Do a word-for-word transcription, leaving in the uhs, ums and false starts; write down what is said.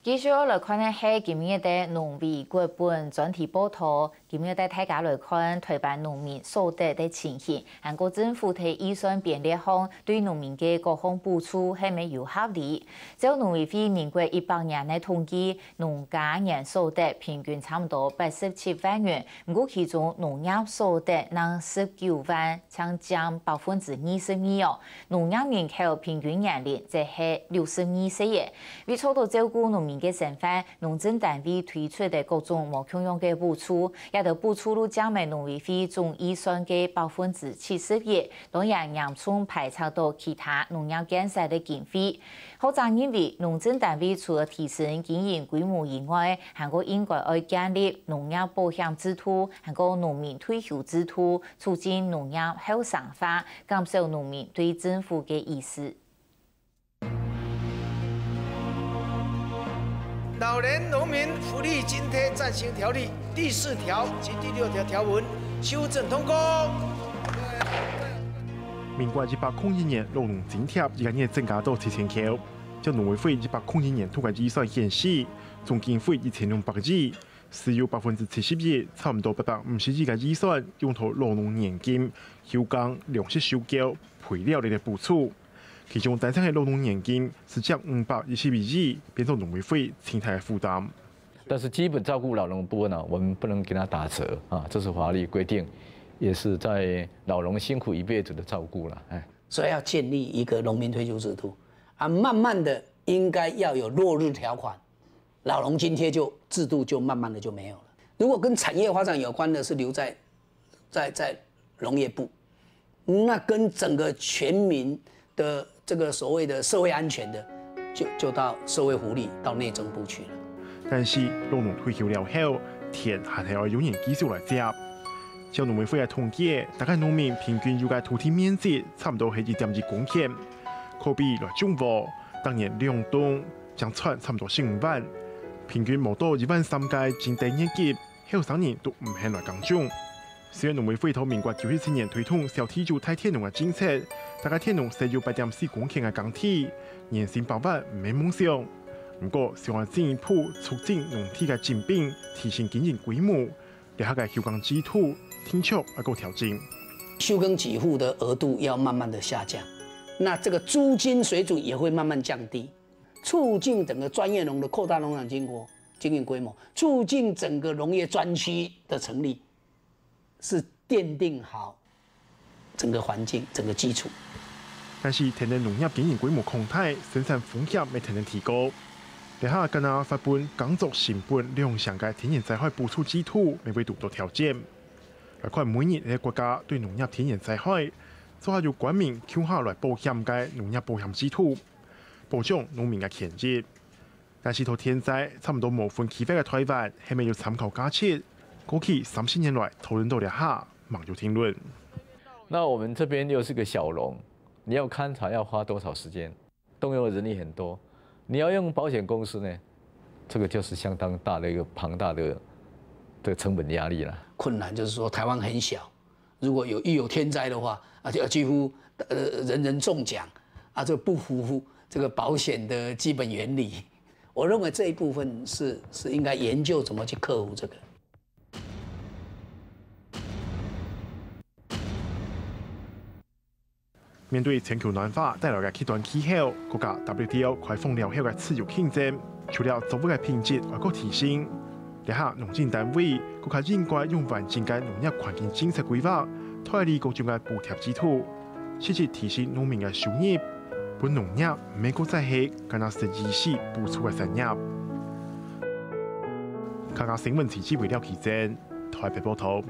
繼續來看个係今日个農委國本專題報導。今日帶大家來看臺灣農民所得个情形，還過政府在預算編列項對農民个各項補助係毋係有合理。照農委會民國一百年个統計，農家年所得平均差毋多八十七萬元，毋過其中農業所得正十九萬，淨佔百分之二十二哦。農業人口平均年齡則係六十二歲耶。 為做到照顧農民个生活，農政單位推出个各種無共樣个補助，這兜補助率佔了農委會總預算个百分之七十一，當然嚴重排斥到其他農業建設个經費。學者認為，農政單位除了提升經營規模以外，還過應該愛建立農業保險制度，還過農民退休制度，促進農業後生化，減少農民對政府个依賴。 老年農民福利津贴暂行条例第四条及第六条条文修正通过。民国一百空一年老农津贴一个月增加到七千箍，照农委会一百空一年度个预算显示，总经费一千两百亿，使用百分之七十一，差毋多八百五十亿个预算用到老农年金、休耕、粮食收购、肥料等等补助。 其中單淨个老农年金，就將五百一十一億變做農委會盡大个負擔。但是基本照顧老人的部分呢，我们不能给他打折啊，这是法律规定，也是在老人辛苦一辈子的照顾了，哎。所以要建立一个农民退休制度啊，慢慢的应该要有落日条款，老农津贴就制度就慢慢的就没有了。如果跟产业发展有关的，是留在在在农业部，那跟整个全民的这个所谓的社会安全的，就就到社会福利到内政部去了。但是老农退休了後，田還係愛有人繼續來接。照農委會个統計，大家農民平均有个土地面積差毋多係一點一公頃，可比來種禾，逐年兩冬，正賺差毋多十五萬，平均無到一萬三个正得月給，後生人都毋肯來耕種。 雖然農委會在民國九十七年推動小地主大田農个政策，逐家田農設有八點四公頃个耕地，年薪百萬毋係夢想。毋過，想愛進一步促進農地个整併，提升經營規模，這下个休耕制度定著愛過調整。休耕給付的额度要慢慢的下降，那这个租金水准也会慢慢降低，促进整个专业农的扩大农场经营经营规模，促进整个农业专区的成立。 是奠定好整个环境、整个基础。但是，田園農業經營規模擴大，生產風險也天天提高。這下，加拿大發布耕作成本兩成个田園災害補助制度，也會堵到調整。來看每年个國家對農業田園災害，做下由官民共下來保險个農業保險制度，保障農民个權益。 但是在現在差毋多無分區域个台灣，係無有參考價值？過去三十年來討論到這下，吂有定論。那我们这边又是个小农，你要勘察要花多少时间？动用的人力很多，你要用保险公司呢，这个就是相当大的一个庞大的的成本压力了。困难就是说台湾很小，如果有一有天灾的话，啊，就几乎呃人人中奖，啊，这不符合这个保险的基本原理。我认为这一部分是是应该研究怎么去克服这个。面對全球暖化帶來个極端氣候，國家W T O開放了後个自由競爭，除了作物个品質還過提升，這下農政單位更加應該用完整个農業環境政策規劃，代理各種个補貼制度，實質提升農民个收入，分農業毋係過再係干焦食衣食補助个產業。客家新聞記者為了記者，台北報導。